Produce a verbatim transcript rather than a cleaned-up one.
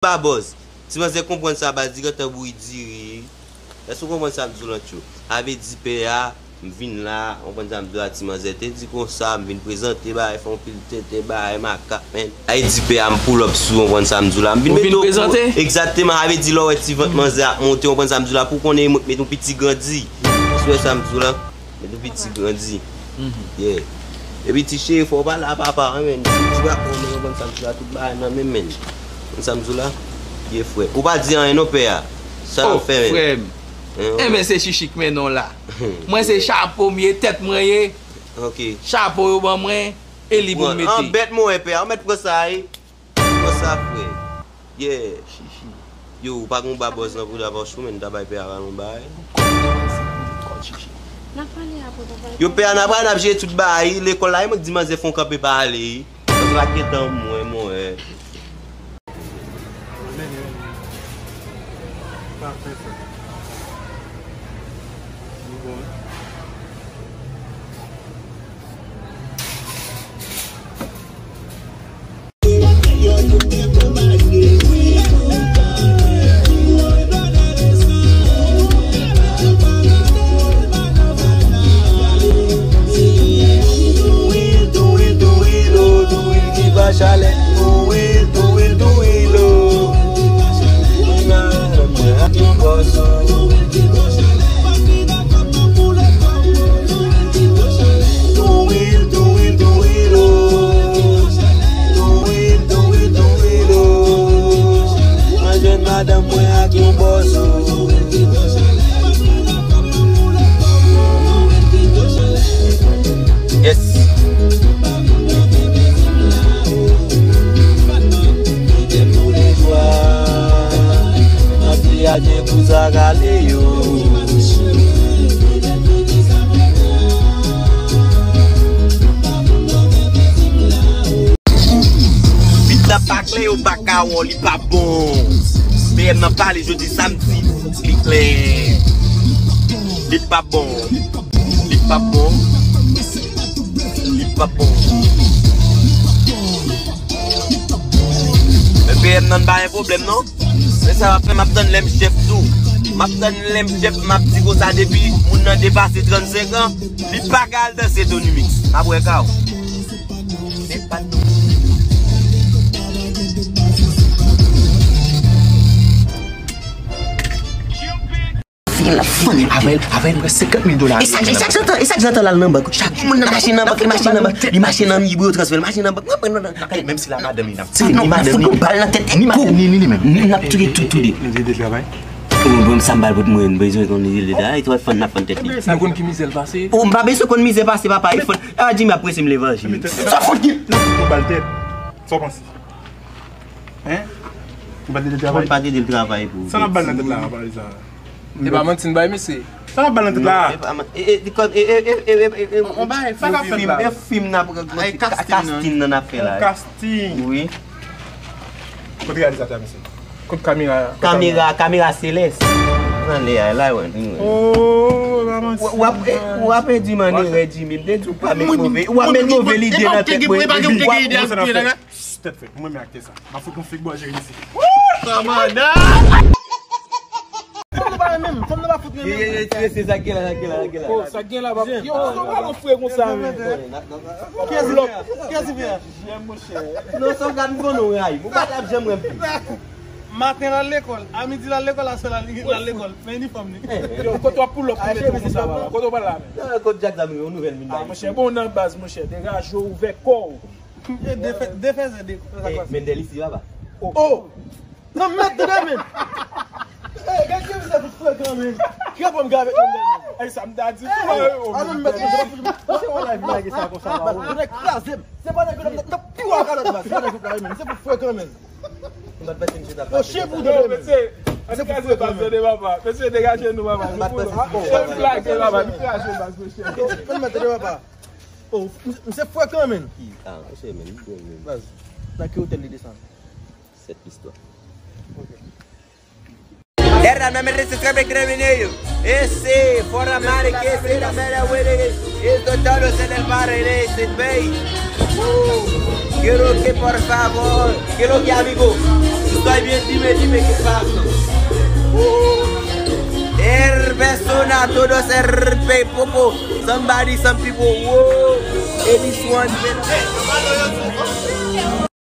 Ba bòz. Ti manzè konprann sa baz, li gentan bouyi diri. Èske w konprann sa m di w lan tchou? A vle di pè a, m vin la, w konprann sa m di w la, ti manzè te di konsa, m vin prezante bagay, fè yon pil tenten bagay makak, menn. A vle di pè a, m pull up sou, w konprann sa m di w la, m vin mete w pou. Egzakteman, a vle di lè w wè ti vant manzè ap monte, w konprann sa m di w la, pou w konnen m met yon piti grandi. Èske w wè sa m di w la? Met yon piti grandi. Yeah. Epi ti cheri, fò w pale a papa an, menn. Ti, ti rap, w konprann sa m di w la, tout bagay nan menm, menn. W konprann sa m di w la? Yeah, frè. Ou pa di anyen non, pè a. Sa n ap fè, menn? Frè m. Enben, se Chichi k mennen w la. Mwen, se chapo m ye, tèt mwen ye. Ok. Chapo yo ban mwen, e li pou m mete. An bèt mwen, pè a, ou mèt pran sa, wi. Kòman sa, frè? Yeah. Yo, ou pa gon ba bòz nan bouda pa w chou, menn, ta bay pè a yon bagay. Yo, pè a, n a pral, n ap jere tout bagay, lekòl la, e mwen k di manzè fè yon kanpe pa ale, wi. Paske pa t gen tan mwen, mwen. Mwen jwenn madanm mwen ak yon bòzo. Yes. Anpil adye pou sa k ale yo. Bit la pa klè, yo pa ka wè w, li pa bon. B M nan pale jodi samdi, fòk li klè. Li pa bon. Li pa bon. Li pa bon. Men B M nan pa gen pwoblèm non. Men sa w ap fè, m ap tann lè m chèf tou. M ap tann lè m chèf, m ap di konsa depi moun nan depase trannsenk an, li pa ka al danse Tony Mix. M ap wè ka w. Se pa nou. Fini la, fini. Avè l, avè l pran senkant mil dola. E sa, e sa k jantan, e sa k jantan l al nan bank. Chak moun nan mache nan bank, li mache nan bank, li mache nan M I B yo transfè, li mache nan bank. Mwen pran nan kay, menm si la madanm li n ap tire, ni madanm li, bal nan tèt, ni madanm li, ni li menm. N ap touye tout, touye. Li te travay. Ou bon, sa m bal pou mwen, bezwen konn li de da, e twòp fann n ap fann tèt li. Nou konn ki mizè l pase? Ou m pa bezwen konn mizè pase, papa, e fann. A, Jimmy ap prese m levanjil. Sa fout ki. Ou bal tèt. Sa w panse? Hein? Ou pa t ede l travay? Ou pa t ede l travay pou. Sa n ap bal nan tèt la, pale sa. E pa manti n bay mesye. Sa n ap bal nan tèt la? Non, e pa man-, e, e, e, e, e, e, e, e, on bagay, sa k ap fèt la? E fim n ap, ay, kastin nan. Kastin nan n ap fè la. Kastin. Wi. Kote reyalizatè a, mesye? Kot kamera? Kamera, kamera selès. Anlè a, la, wè. Oh, e pa manti. W ap, w ap di mande rè Jimmy, m te di w pa met move, w ap met move lide nan tèt mwen. Psst, tèt frèt, mwen renmen aktè sa. M ap fout yon fik bò Jeremi isi. Kòmandan! Fanm nan pa renmen m, fanm nan pa fout renmen m. Ye, ye, ye, se, se sa k gen la, sa k gen la, sa k gen la. Oh, sa k gen la, papa. Yo, ou pa gon frè konsa, men. Kiyès li fè a? Kiyès li fè a? J M, monchè. Non, sa w gad m konnen w rayi m. Ou pa t ap janm wè m plis. Maten l al lekòl, a midi l al lekòl, aswè l al, l al lekòl. Men inifòm li. Yo, kote w ap pull up pou mete konsa, papa? Kote w pral la, men? Kote Jack Dam, yon nouvèl vin bay. Ah, monchè, bon, nan baz, monchè. Degaje w, ouvè kò w. E, defè-, defèzè de. Eh, Mendel isi, papa. Oh! Nan mèt de men. Eh, gade ki mizè pou frekan, men. Ki rapò m gen avèk Mendel, men? Ey, sa m ta di tou, eh, oh, a nan mèt de, se pa pou, se pa pou live lage sa konsa, la, oh. Nèg kraze m. Se pa nèg yo t ap pi wè kalòt la, se pa nèg yo t ap men. Se pou frekan, men. M pa t pèse misye t ap lage. Oh, chef ou de men. Se pou frekan, men. Mesye, degaje nou, papa. M pa t pèse misye t ap lage. Chef lage, papa. Li kraze baz, mesye. Nan mèt de, papa. Oh, m-, misye frekan, men. Ki, ah, mesye, men, li bon, men. Baz, nan ki otèl li desann? Sèt pistwa. Ok. Era, no me resistes, me creo en ello. Ese, fora mare, que se la mera, güey, es total, se del barrio, ese, bay. Uh, quiero que, por favor, quiero que, amigo. Soy bien, dime, dime, ¿qué pasa? Uh, el persona, todos el popo. Somebody, some people, whoa. Hey, this one.